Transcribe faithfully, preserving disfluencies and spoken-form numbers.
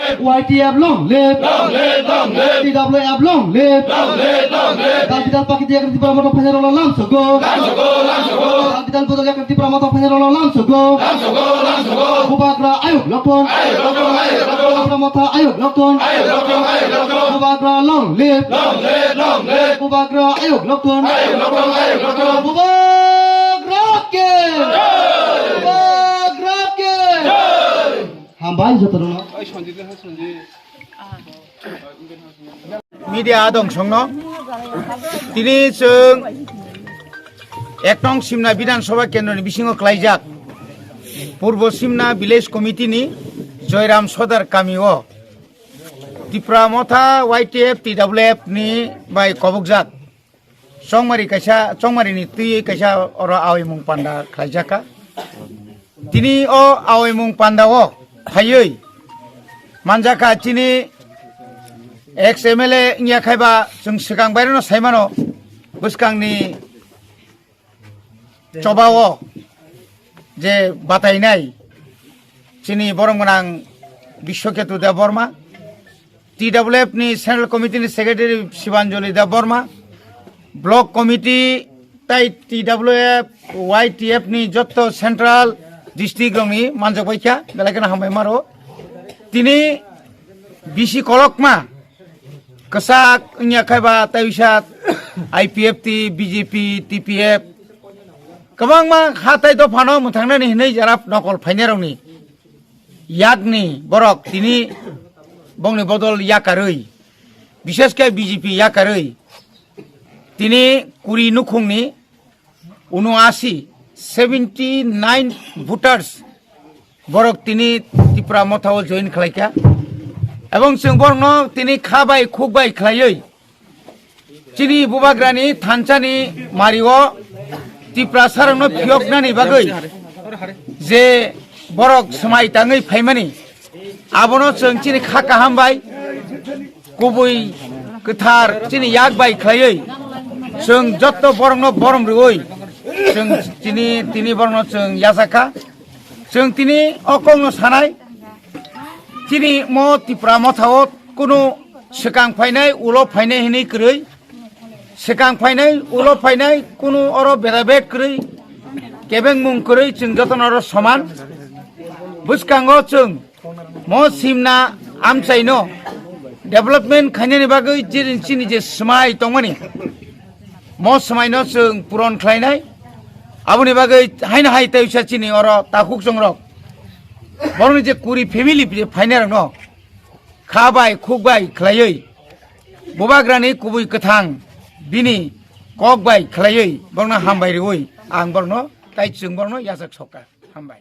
Y T F long live! Long live, long live! T W F long live! Long live, long live! Dal bidal pakiti yakni Tipra Motha phainai rokno lamsogo! Lamsogo, lamsogo! Dal bidal bodol yakni Tipra Motha phainai rokno lamsogo! Lamsogo, lamsogo! Bubagra ayuk lokton! Ayuk lokton, ayuk lokton! Tipra Motha ayuk lokton! Ayuk lokton, ayuk lokton! Bubagra long live! Long live, long live! Bubagra ayuk lokton! Ayuk lokton, ayuk lokton! Bubagra ke! Jai! Bubagra ke! Jai! Hambai jotono. Media adong songno. Tini chwng ek nong Simna Bidhan Sabha Kendroni bisingo klaijak Purbo Simna Village Committee ni Joyram Sodar kamio Tipra Motha Y T F T W F ni bai kobokjak. Chongmari kaisa, chongmari ni twi kaisa oro aoimung panda khlaijak kha. Tini o aoimung panda o phaiwi manjak kha chini ex M L A wngya khai ba chwng swkang baireno saimano bwskang ni choba o je batainai chini borom gwnang Biswaketu Debbarma, T W F ni Central Committee ni Secretary Sibanjali Debbarma, Block Committee tai T W F, Y T F ni jotto Central District rokni manjak bai kha, belai kheno hambai maro. Tini bisi kolokma kwchak wngya khai ba tai wisa I P F T, B J P, T P F, kwbangma ha tai dophano mwthangnani hinwi jara nokol phainairokni yakni borok tini bongni bodol yakarwi, bishesh khe B J P yakarwi tini kuri nukhungni uno asi, seventy nine voters borok tini Tipra Motha o join khlaikha. Ebong chwng borokno tini kha bai khuk bai khlaiwi chini Bubagrani thansani mario Tiprasarokno phiyoknani bagwi je borok swmai tangwi phaimani, abono chwng chini kha kaham bai kubui kwthar chini yak bai khlaiwi chwng jotto borokno borom rwui chwng chini tini borokno chwng yachak kha. Chwng tini o kokno sanai, chini mo Tipra Motha o kunu swkang phainai, ulo phainai hinwi kwrwi, swkang phainai, ulo phainai kunu oro bedabed kwrwi, kebengmung kwrwi chwng jotono oro soman. Bwskango chwng mo Simna amchaino development khainani bagwi chini, chini je swmai tongmani, mo swmaino chwng puron khlainai. Aboni bagwi haino hai tei wisa chini oro takhuk chongrok, borokni je kuri family je phainairokno kha bai khuk bai khlaiwi Bubagrani kubui kwthang bini kok bai khlaiwi borokno hambai rwui ang borokno tai chwng borokno yachak sokha. Hambai.